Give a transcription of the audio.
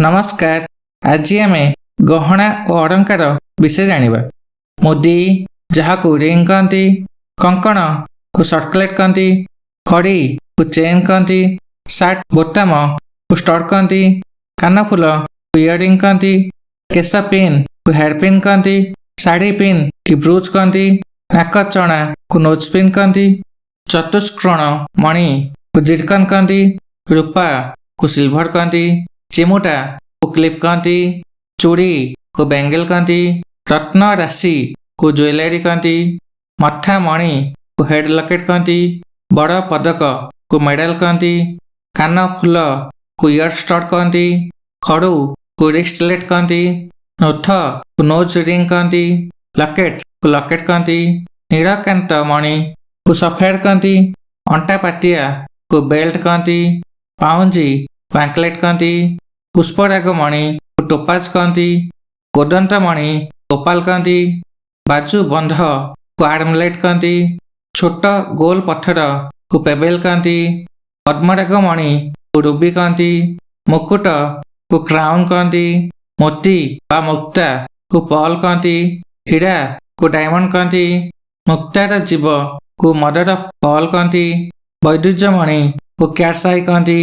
ନମସ୍କାର। ଆଜି ଆମେ ଗହଣା ଓ ଅଳଙ୍କାର ବିଷୟ ଜାଣିବା। ମୁଦି, ଯାହାକୁ ରିଙ୍ଗ କହନ୍ତି। କଙ୍କଣକୁ ସର୍କଲେଟ କହନ୍ତି। କଡ଼ିକୁ ଚେନ୍ କହନ୍ତି। ସାର୍ଟ ବୋତାମକୁ ଷ୍ଟଡ୍ କହନ୍ତି। କାନଫୁଲକୁ ଇୟରିଙ୍ଗ କହନ୍ତି। କେଶ ପିନ୍ କୁ ହେୟାର ପିନ୍ କହନ୍ତି। ଶାଢ଼ୀ ପିନ୍ କି ବ୍ରୁଚ୍ କହନ୍ତି। ନାକ ଚଣାକୁ ନୋଜ୍ ପିନ୍ କହନ୍ତି। ଚତୁଷ୍କୋଣ ମଣିକୁ ଜିରକନ୍ କହନ୍ତି। ରୂପାକୁ ସିଲଭର କହନ୍ତି। ଚିମୁଟାକୁ କ୍ଲିପ୍ କହନ୍ତି। ଚୁଡ଼ିକୁ ବେଙ୍ଗେଲ କହନ୍ତି। ରତ୍ନ ରାଶିକୁ ଜୁଏଲାରୀ କହନ୍ତି। ମଥା ମଣିକୁ ହେଡ୍ ଲକେଟ୍ କହନ୍ତି। ବଡ଼ ପଦକକୁ ମେଡାଲ କହନ୍ତି। କାନ ଫୁଲକୁ ଇୟର ଷ୍ଟଡ୍ କହନ୍ତି। ଖଡ଼ୁକୁ ରିଷ୍ଟଲେଟ୍ କହନ୍ତି। ନୋଥକୁ ନୋଜ୍ ରିଙ୍ଗ କହନ୍ତି। ଲକେଟକୁ ଲକେଟ୍ କହନ୍ତି। ନୀଳକାନ୍ତ ମଣିକୁ ସଫାୟାର କହନ୍ତି। ଅଣ୍ଟା ପାତିଆକୁ ବେଲ୍ଟ କହନ୍ତି। ପାଉଁଜିକୁ ଆଙ୍କଲେଟ୍ କହନ୍ତି। ପୁଷ୍ପରାଗ ମଣିକୁ ଟୋପାଜ କହନ୍ତି। କୋଦନ୍ତ ମଣି ଓପାଲ କହନ୍ତି। ବାଜୁବନ୍ଧକୁ ଆର୍ମଲେଟ୍ କହନ୍ତି। ଛୋଟ ଗୋଲ ପଥରକୁ ପେବେଲ କହନ୍ତି। ପଦ୍ମରାଗ ମଣିକୁ ରୁବି କହନ୍ତି। ମୁକୁଟକୁ କ୍ରାଉନ୍ କହନ୍ତି। ମୋତି ବା ମୁକ୍ତାକୁ ପର୍ଲ କହନ୍ତି। ହୀରାକୁ ଡାଇମଣ୍ଡ କହନ୍ତି। ମୁକ୍ତାର ଜୀବକୁ ମଦର ଅଫ ପର୍ଲ କହନ୍ତି। ବୈଦୁର୍ଯ୍ୟ ମଣିକୁ କ୍ୟାଟ୍ସ I କହନ୍ତି।